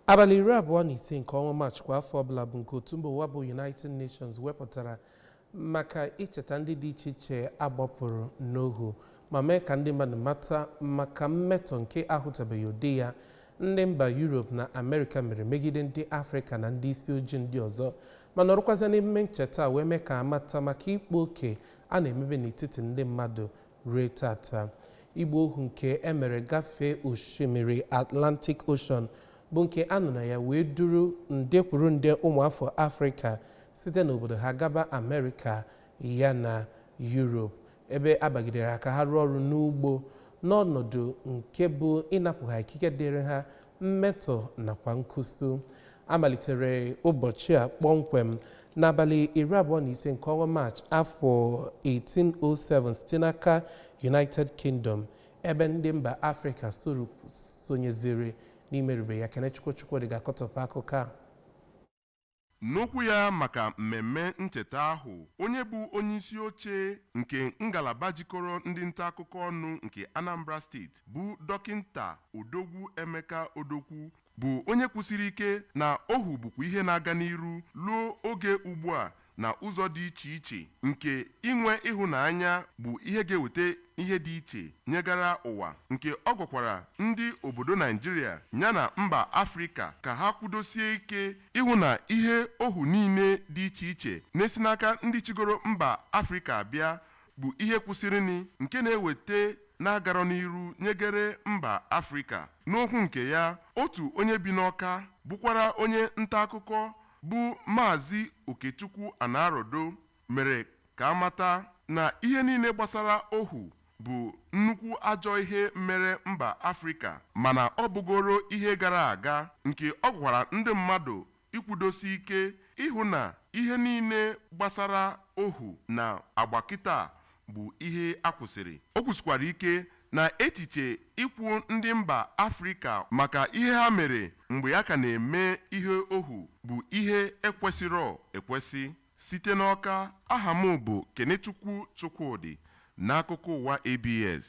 Abalị 25 nke ọnwa Maachị kwa afọ ọbụla bụ nke otu mba ụwa bụ United Nations wepụtara maka icheta ndị dị iche iche agbapụrụ n'ohu ma mee ka ndị mmadụ mata maka mmetọ nke ahụtabeghị ụdị ya ndị mba Europe na Amerịka mere megide ndị Afrịka na ndị isi ojii ndị ọzọ, ma nọrọkwazịa n'emume ncheta a wee mee ka amata maka ịkpa oke a na-emebe n'etiti ndị mmadụ ruo tata. Igbu ohu nke emere gafee osimiri Atlantic Ocean bụ nke a nọ na ya wee duru nde kwuru nde ụmụafọ Afrịka site n'obodo ha gaba Amerịka ya na Europe, ebe a bagidere ha ka ha rụọ ọrụ n'ugbo n'ọnọdụ nke bụ ịnapụ ha ikike dịrị ha, mmetọ nakwa nkusu. A malitere ụbọchị a kpọmkwem n'abalị 25 nke ọnwa Maachị afọ 1807 site n'aka United Kingdom, ebe ndị mba Afrịka sonyeziri n'imerube ya. Kenechukwu Chukwudị ga-akọtọpụ akụkọ a. N'okwu ya maka mmemme ncheta ahụ, onye bụ onyeisi oche nke ngalaba jikọrọ ndị nta akụkọ ọnụ nke Anambra Steeti bụ Dọkịnta Odogwu Emeka Odokwu bụ onye kwusiri ike na ohu bụkwa ihe na-aga n'iru ruo oge ugbu a, na ụzọ dị iche iche nke inwe ịhụnanya bụ ihe ga-eweta ihe dị iche nyegara ụwa, nke ọ gwakwara ndị obodo Naijiria yana mba Afrịka ka ha kwudosie ike ịhụ na ihe ohu niile dị iche iche na-esi n'aka ndị chigoro mba Afrịka abịa bụ ihe kwụsịrịnị nke na-eweta na-agarọ n'iru nyegere mba Afrịka. N'okwu nke ya, otu onye bi n'Ọka bụkwara onye nta akụkọ bụ Maazị Okechukwu Anarodo mere ka amata na ihe niile gbasara ohu bụ nnukwu ajọ ihe mere mba Afrịka, mana ọ bụgoro ihe gara aga, nke ọ gwara ndị mmadụ ikwudosi ike ịhụ na ihe niile gbasara ohu na agba kịta bụ ihe a kwụsịrị. O kwusikwara ike na echiche ịkwụ ndị mba Afrịka maka ihe ha mere mgbe a ka na-eme ihe ohu bụ ihe ekwesịrọ ekwesị. Site n'Ọka, aha m bụ Kenechukwu Chukwudị n'akụkọ ụwa ABS.